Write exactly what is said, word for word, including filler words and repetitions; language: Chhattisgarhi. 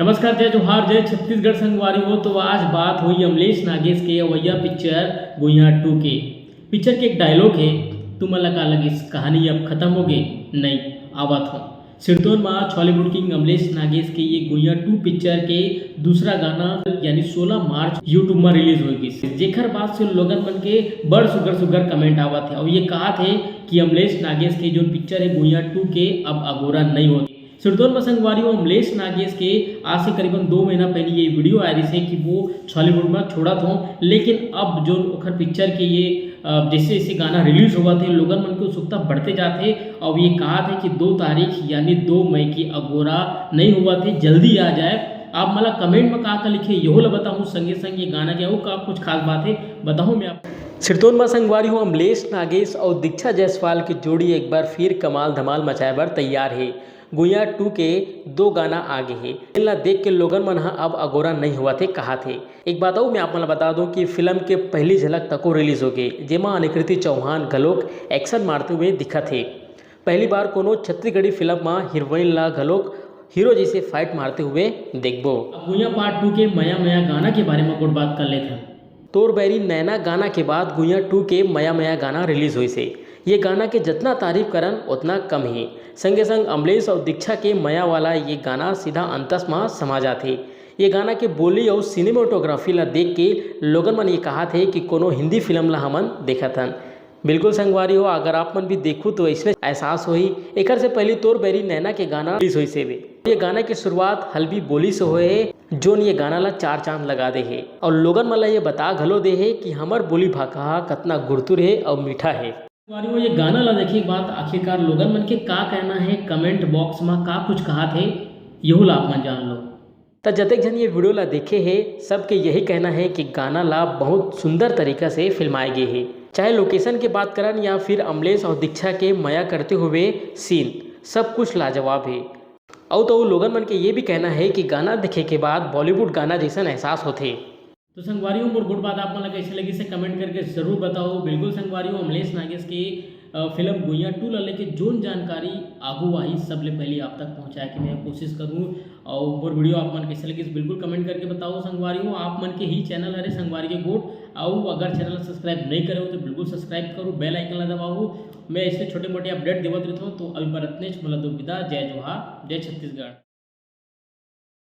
नमस्कार, जय जोहार, जय छत्तीसगढ़ संगवारी हो। तो आज बात होही अमलेश नागेश के अवइया पिक्चर गुइयां टू के। पिक्चर के एक डायलॉग हे, "तुमन ला का लगिस, कहानी अब खतम होगे?" नइ, आवत हों। सिरतोन म छॉलीवुड किंग अमलेश नागेश के ये गुइयां टू पिक्चर के दूसरा गाना यानी सोलह मार्च YouTube म रिलीज होय गिस, जेखर बाद से लोगन मन के बड़ सुग्घर सुग्घर कमेंट आवत हे अउ ये कहत हे कि अमलेश नागेश के जोन पिक्चर हे गुइयां टू के अब अगोरा नइ होत। सिरतोन म संगवारी हो अमलेश नागेश के आज से करीबन दो महीना पहले ये वीडियो आय रिहिस हे कि वो छॉलीवुड म छोड़त हों, लेकिन अब जोन ओखर पिक्चर के ये, अ, जैसे जैसे गाना रिलीज होवत हे, लोगन मन के उत्सुकता बढ़ते जात हे। अब ये कहत हे कि दो तारीख यानी दो मई की अगोरा नइ होवत हे, जल्दी आ जाए। आप मन ला कमेंट म का का लिखे, यहू ला बताहूँ, संगे संग ये गाना के अउ का कुछ खास बात हे, बताहूँ मैं आप। सिरतोन म संगवारी हो अमलेश नागेश अउ दीक्षा जायसवाल के जोड़ी एक बार फिर कमाल धमाल मचाए बर तैयार हे। गुइयां टू के दो गाना आ गे हे। एला देख के लोगन मन ह अब अगोरा नइ होवत हे, कहत हे। एक बात अउ मैं आप मन ल बता दूं कि फिल्म के पहली झलक तको रिलीज हो गे, जेमा अनिकृति चौहान घलोक एक्शन मारते हुए दिखत हे। पहली बार कोनो छत्तीसगढ़ी फिल्म म हीरोइन ला घलोक हीरो जैसे फाइट मारते हुए देखबो। अब गुइयां पार्ट टू के मया मया गाना के बारे म गोठ बात कर लेथन। तोर बैरी नैना गाना के बाद गुइयां टू के मया मया गाना रिलीज होइस हे। ये गाना के जतना तारीफ करन ओतना कम हे। संगे संग अमलेश अउ दीक्षा के मया वाला ये गाना सीधा अंतस म समा जाथे। ये गाना के बोली अउ सिनेमेटोग्राफी ला देख के लोगन मन ये कहत हे कि कोनो हिंदी फिल्म ला हमन देखत हन। बिल्कुल संगवारी हो, अगर आप मन भी देखहू तो अइसने एहसास होही। एकर से पहली तोर बैरी नैना के गाना रिलीज होइस हेवे। ये गाना के शुरुआत हल्बी बोली से होए हे, जोन ये गाना ला चार चांद लगा दे हे अउ लोगन मन ला ये बता घलो दे हे कि हमर बोली भाखा ह कतना गुरतुर हे अउ मीठा हे। संगवारी हो, ये गाना ला देखे के बाद आखिरकार लोगन मन के का कहना हे, कमेंट बॉक्स म का कुछ कहत हे, यहू ला आप मन जान लो। त जतेक झन ये वीडियो ला देखे हे, सबके यही कहना हे कि गाना ला बहुत सुंदर तरीका से फिल्माए गे हे। चाहे लोकेशन के बात करन या फिर अमलेश अउ दीक्षा के मया करते हुए सीन, सब कुछ लाजवाब हे। अउ तो लोगन मन के ये भी कहना हे कि गाना देखे के बाद बॉलीवुड गाना जैसन एहसास होथे। तो संगवारी हो, मोर गोठ बात आप मन ला कैसे लगिस हे कमेंट करके जरूर बताओ। बिल्कुल संगवारी हो, अमलेश नागेश के, अ, फिल्म गुइयां टू ला लेके जोन जानकारी आगू आही, सबले पहले आप तक पहुंचाए के मैं कोशिश करूँ। अउ मोर वीडियो आप मन कैसे लगिस, बिल्कुल कमेंट करके बताओ संगवारी हो। आप मन के ही चैनल हरे संगवारी के गोठ, अउ अगर चैनल ला सब्सक्राइब नइ करे हो तो बिल्कुल सब्सक्राइब करो, बेल आइकन ला दबाओ। मैं ऐसे छोटे मोटे अपडेट देवत रहता हूँ। तो अभी बर अतनेच, मोला दो विदा, जय जोहार, जय छत्तीसगढ़।